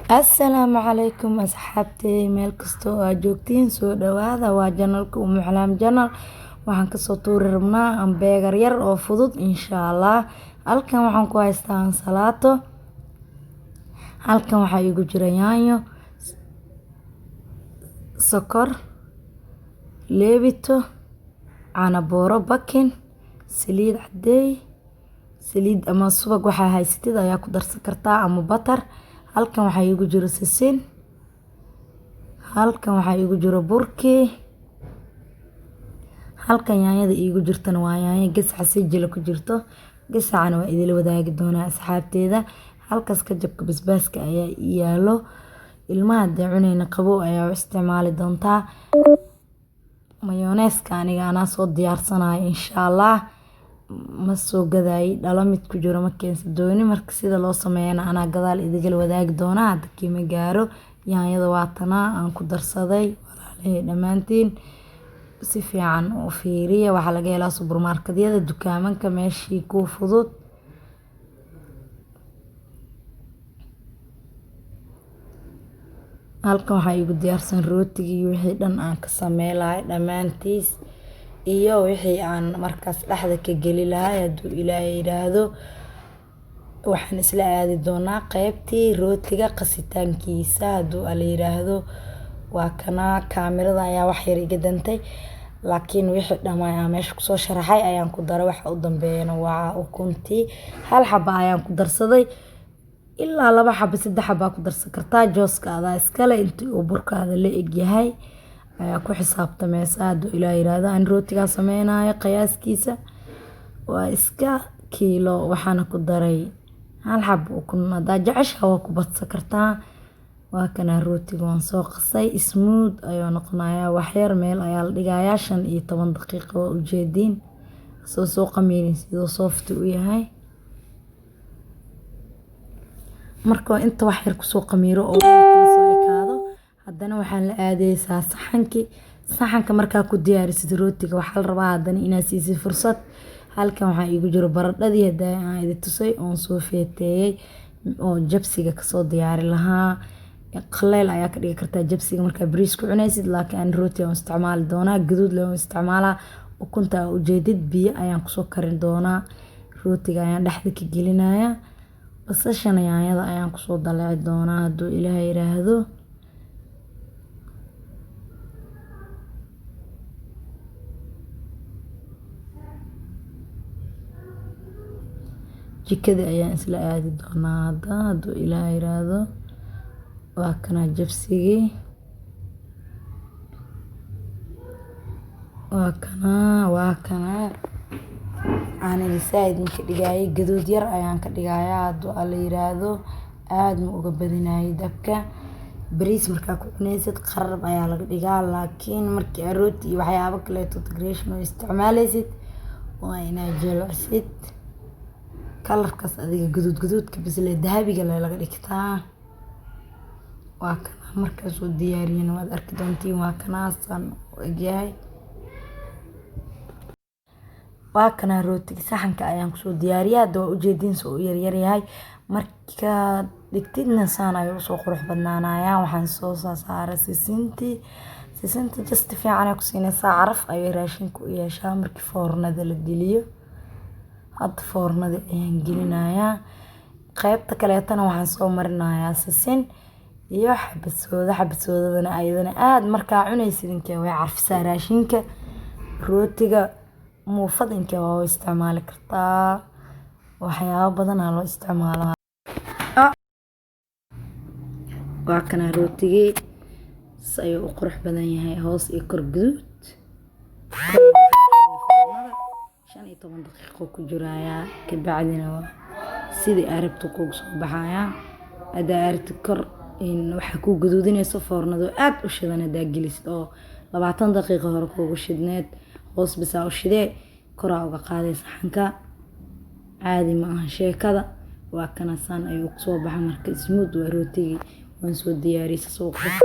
Assalaamu calaykum asxaabtey, meel kasta oo aad joogtiin soo dhawaada. Waa channelka Umu Xalaam Channel. Waxaan kasoo tuuri rabnaa hamburger yar oo fudud, insha Allah. Halkan waxaan ku haystaa ansalaato. Halkan waxaa iigu jira yaanyo, sokor, leebito, caano booro bakin, saliid cadeey, saliid ama subag waxaa haysatid ayaa ku darsan kartaa, ama butter. Halkan waxaa iigu jiro sisin. Halkan waxaa iigu jiro burkii. Halkan yaanyada iigu jirtana waa yaanyo gasaca sijila ku jirto. Gasacana waa idila wadaagi doonaa, asxaabteeda. Halkaas kajabka basbaaska ayaa ii yaalo. Ilmaha hadee cuneyna qabow ayaa u isticmaali doontaa. Mayonnaise-ka aniga anaa soo diyaarsanayo, insha Allah. Ma soo gadaay, dhalo mid ku jiro ma keensan dooni. Marka sida loo sameeyana anaa gadaal idigala wadaagi doonaa, hadda kiima gaaro. Yaanyada waa tanaa aan ku darsaday. Walaalahay dhammaantiin, si fiican u fiiriya. Waxaa laga helaa supermarketyada, dukaamanka, meeshii kuu fudud. Halkan waxaa iigu diyaarsan rootigii, wixii dhan aan ka sameyn lahay dhammaantiis iyo wixii aan markaas dhexda ka geli lahay, hadduu Ilaahay yidhaahdo. Waxaan isla aadi doonaa qeybtii rootiga qasitaankiisa, hadduu Alla yidhaahdo. Waa kanaa. Kaamirada ayaa wax yar iga dantay, laakiin wixii dhammaay aan meesha kusoo sharaxay ayaan ku daray. Waxa u dambeeyana waa ukuntii. Hal xaba ayaan ku darsaday, ilaa laba xaba, saddex xabaa ku darsan kartaa. Jooska adaa iskale, intii uu burkaada la eg yahay ayaa ku xisaabtameysa, hadduu Ilaah yiraahdo. Aan rootigaa sameynayo qiyaaskiisa waa iska kiilo. Waxaana ku daray hal xabo ukun. Haddaa jeceshaha waa ku badsan kartaa. Waa kanaa, rootiga waan soo qasay. Smooth ayuu noqonayaa. Waxyar meel ayaa la dhigayaa 15 daqiiqo. Waa ujeediin soo qamiirin siduu soft u yahay. Marka inta wax yar kusoo qamiiro oo weelka lasoo ekaado, haddana waxaan la aadeysaa saxankii. Saxanka markaa ku diyaarisid rootiga, waxaa la rabaa haddana inaad siisid fursad. Halkan waxaa iigu jiro baradhadii hadda aan idi tusay oon soo feeteeyey oo jabsiga kasoo diyaari lahaa. Qaleyl ayaa ka dhigi kartaa jabsiga markaa bariis ku cunaysid, laakiin aan rooti aan isticmaali doonaa, gaduud leh aan isticmaalaa. Ukunta aa ujeedid biyo ayaan kusoo karin doonaa. Rootiga ayaan dhexda ka gelinayaa. Basashana yaanyada ayaan kusoo dalaci doonaa, hadduu Ilaahay yiraahdo. Jikada ayaan isla aadi doonaa hadda, hadduu Ilaahay yiraahdo. Waa kanaa jabsigii. Waa kanaa, waa kanaa. Aniga saaid ma ka dhigayay, gaduud yar ayaan ka dhigayaa, hadduu Alla yiraahdo. Aad ma uga badinayay dabka. Bariis markaa ku cunaysid qarab ayaa laga dhigaa, laakiin markii aad rooti iyo waxyaabo kaleeto decoration oo isticmaaleysid, waa inaad jilcisid. Kalarkaas adiga gaduud gaduudka bisle dahabiga leh laga dhigtaa. Waa kanaa. Markaa soo diyaariyana waad arki doontiin. Waa kanaa, saan u egyahay. Waa kanaa, rootiga saxanka ayaan kusoo diyaariyay. Hadda waa ujeediin soo u yaryar yahay. Markaad dhigtidna saan ayuu usoo qurux badnaanayaa. Waxaan soo saaray sisintii. Sisinta just fiican ay ku siinaysaa, caraf ayay raashinka u yeeshaa markii foornada la geliyo. Hadda foornada ayaan gelinayaa. Qaybta kaleetana waxaan soo marinayaa sisin iyo xabasooda. Xabasoodadana ayadana aad markaa cunaysid inkee way carfisaa raashinka. Rootiga, muufada inkee waa u isticmaali kartaa. Waxyaabo badan aa loo isticmaalaa. Waa kanaa rootigii, si ayuu u qurux badan yahay, hoos iyo kor guduud. 15 daqiiqo ku jirayaa, kabacdina waa sidii aad rabto kugu soo baxayaa. Haddaa aragtid kor in waxaa kuu gaduudinayso, foornado aad u shidan haddaa gelisid oo 20 daqiiqo hore kuugu shidneed, hoos bisaa u shidee, koraa uga qaaday saxanka. Caadi ma aha sheekada. Waa kana, saan ayuu kusoo baxa. Marka smooth waa rootigii. Waan soo diyaariyay soo qurux.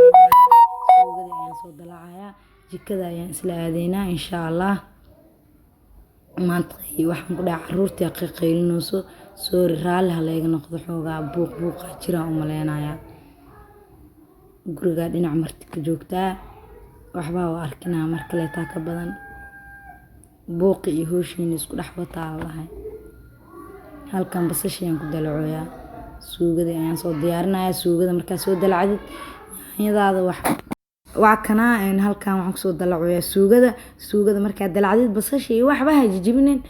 Suugadii ayaan soo dalacayaa. Jikada ayaan isla aadeynaa, insha Allah. Maanta waxaan ku dhahay caruurtii qaylinayso. Sorry, raalli ha layga noqdo. Xoogaa buuq buuqa jira u maleynayaa. Gurigaa dhinac marti ka joogtaa, waxbaa u arkinaa mar kaleetaa ka badan. Buuqi iyo hooshiina isku dhex wataa lahay. Halkan basashayaan ku dalacooyaa, suugadii ayaan soo diyaarinayaa. Suugada markaa soo dalacdid, yaanyadaada wax waa kanaa. Halkan waxaan kusoo dalacoyaa suugada. Suugada markaa dalacdid, basasha iyo waxba ha jijibinin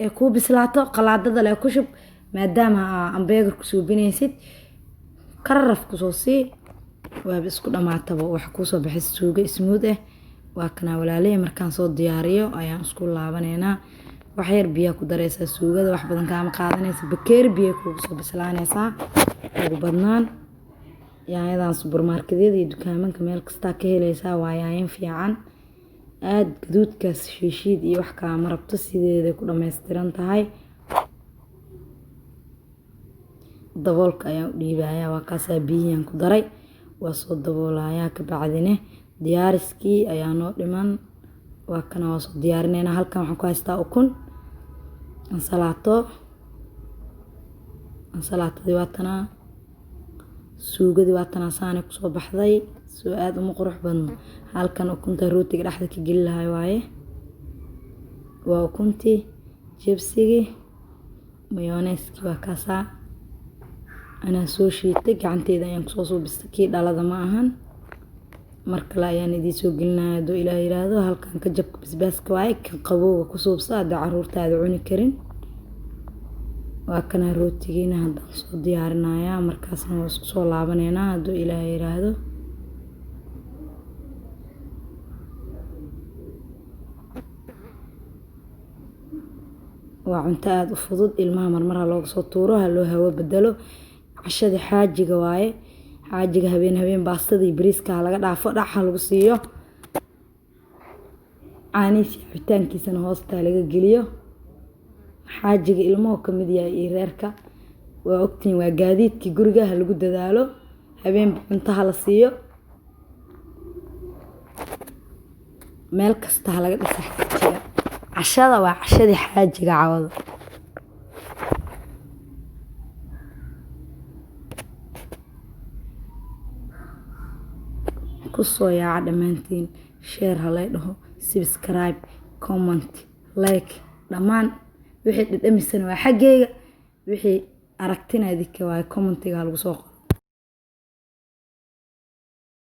ee kuu bislaato, qalaadada leh ku shub. Maadaama aa hamburger ku suubinaysid, kararaf kusoo sii, waaba isku dhamaataba. Waxa kuusoo baxay suugo smooth ah. Waa kanaa walaaley, markaan soo diyaariyo ayaan isku laabaneynaa. Wax yar biyaa ku dareysaa suugada, wax badan kaama qaadanaysa. Bakeeri biyo kugu soo bislaanaysaa ugu badnaan. Yaanyadan supermarketyada iyo dukaamanka meel kastaa ka heleysaa. Waa yaanyo fiican aada gaduudkaas shiishiid iyo wax kaama rabto, sideeday ku dhammaystiran tahay. Daboolka ayaan u dhiibayaa. Waa kaasaa, biyihii ku daray, waa soo daboolayaa. Kabacdine diyaariskii ayaa noo dhiman. Waa kana, waa soo diyaarineynaa. Halkan waxaan ku haystaa ukun, ansalaato. Ansalaatadii waa tanaa, suugadii waa tanaa, saanay kusoo baxday. Soo aada uma qurux badno? Halkan ukunta rootiga dhexda ka geli lahay waaye. Waa ukuntii, jibsigii, mayonnaise-kii waa kaasaa. Anaa soo shiitay, gacanteeda ayaan kusoo suubistay, kii dhalada ma ahan. Mar kale ayaan idiin soo gelinaya hadduu Ilaah yiraahdo. Halkan ketchupka basbaaska waaye, kan qabowga ku suubsa hadda caruurtaada cuni karin. Waa kana rootigiina haddaan soo diyaarinayaa, markaasna waa isku soo laabaneynaa hadduu Ilaah yiraahdo. Waa cunto aada u fudud. Ilmaha marmar ha looga soo tuuro, ha loo hawo bedelo. Cashada xaajiga waaye. Xaajiga habeen habeen baastada iyo bariiska ha laga dhaafo, dhac ha lagu siiyo. Caanihiisa, cabitaankiisana hoosta laga geliyo. Xaajiga ilmuhu ka mid yahay iyo reerka, waa ogtihiin, waa gaadiidkii guriga. Ha lagu dadaalo, habeenba cunto ha la siiyo. Meel kasta ha laga dhisa xaajiga. Cashada waa cashadii xaajiga cawada. Kusoo yaaca dhammaantiin. Share ha lay dhaho, subscribe, comment, like, dhammaan wixii dhadhamisana waa xaggeyga, wixii aragtina idinka waaye. Commentiga ha lagu soo qoro.